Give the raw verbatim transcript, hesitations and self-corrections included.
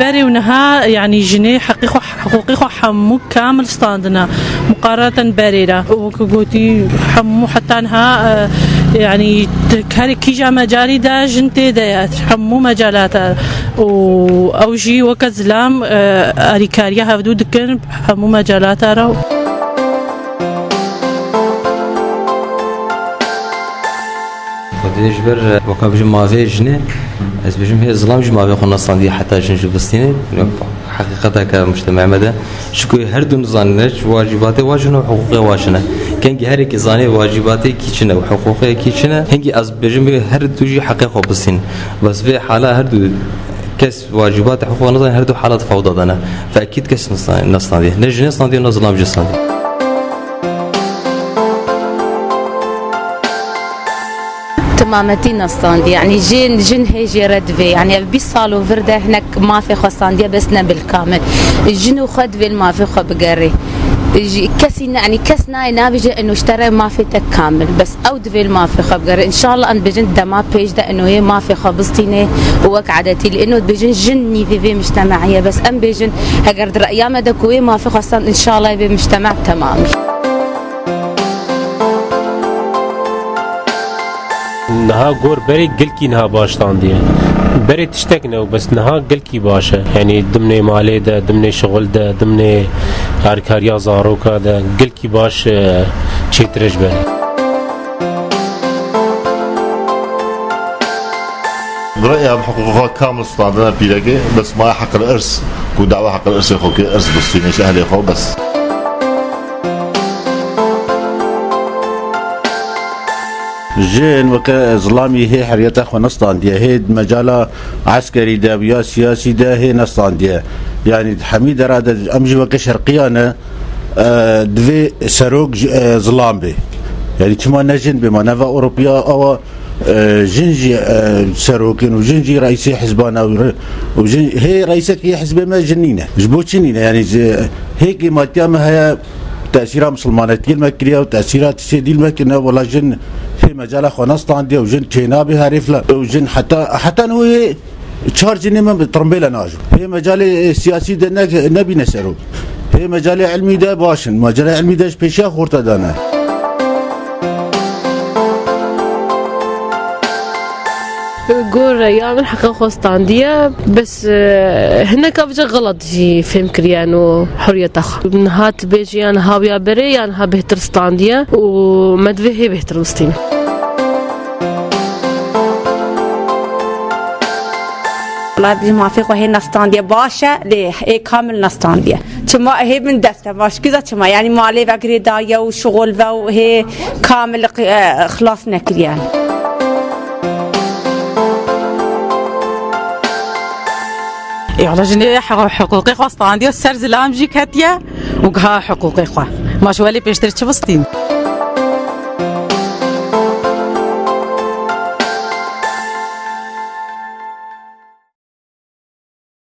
Berê û niha, yanî jinê heqî xwe, hiqûqê xwe hemû kamil standine, muqareten berê re. Û wekî gotî, hemû heta niha, e, yanî di her kîja mecalî de jin tê de ye, hemû mecalata. Û ew jî weke zilam, e, alîkariya hevdû dikin hemû mecalata re. Xwedê ji ber, e, weka bijim mavê jinê, ez bijim hê zilam jî mavê xwe nestandiye heta jin jî bistîne. Heqîqeteke mujtemê me de. Çiku her du nizanine, wacîbatê wa jin û hiqûqê wa jin e. Kengî her yekî zanê wacîbatê kî çi ne û hiqûqê kî çi ne. Hingî ez bijim her du jî heqê xwe bistîn. Bes vê hala her du kes wacîbatê hiqûqa nizanî, her du hala di fewda de ne. Ve ekîd kes nestan-, nestandiye. Ne jinê standiye, ne zilam jî standiye. Timametî nestandiye. Yanî jin, jin hê jê re divê. Yanî ev bîst sal û vir de hinek mafê xwe standiye, bes ne bil kamil. Jin û xwe divê li mafê xwe bigerê. Ji-, kesî ne, yanî kes nayê nabêje, eno ji te re mafê te kamil. Bes ew divê li mafê xwe bigere. Înşallah em dibêjin dema pêş de eno yê mafê xwe bistînê û wek edetî li eno dibêjin jin nîvê vê mujtemehê ye. Bes em bêjin heger di reya me de ku wê mafê xwe stand, înşallah vê mujteme temam. Niha gor berê gilkî niha baş standiye. Berê tiştek ne û bes niha gilkî baş e. Yanî dimnê malê de, dimnê şixul de, dimnê alîkariya zaroka de gilkî baş, e, çêtir e ji berê. Bi raya em hiqûqa kamil standine pîrekê, bes maye heqil irs, ku dawa heqil irsê xwe kir, irs bistîne ji ehlê xwe, bes. Jin weke zilamî hê heriyeta xwe nestandiye, hê di mecala eskerî de ya siyasî de hê nestandiye. Yanî di hemî dera de em jî weke şerqiya ne, e, divê serok ji, e, zilam bê. Yanî çima ne jin bê, ma nava Ewropiya awa, e, jin jî, e, serok in û jin jî reîsê hizbana û re-, û jin, hê reîsekî hizbê me jin nîne. Ji bo çi nîne? Yanî ji, hê qîmetiya me heye, tesîra misilmanetiyê me kiriye û tesîra tiştê dîl me kirine, wela jin hê mecala xwe nestandiye û jin çênabê herê fila û jin heta, heta niha hê çar jinê me bi tirmbêle najo. Hê mecalê, e, siyasî de ne, nebîne serok. Hê mecalê ilmî de baş in. Mecalê ilmî de ji pêşiya xorta dane. Gor ya min heqa xwe standiye, bes, e, hineka bice xelet jî fêm kiriye no huriyeta xwe. Niha tu bêjî yan hawiya berê yan ha bêhtir standiye û me divê hê bêhtir bistîne. Wela, mafê xwe hê nestandiye baş e, lê hê kamil nestandiye. Çima hê bin dest e, baş kî za çima? Yanî malê ve girêdariye û şixul ve û hê kamil, e, xilas nekiriye. Ê, wela jinê he-, hiqûqê xwe standiye, ser zilam jî ketiye û giha hiqûqê xwe. Ma ji welê pêştir çi bistîn?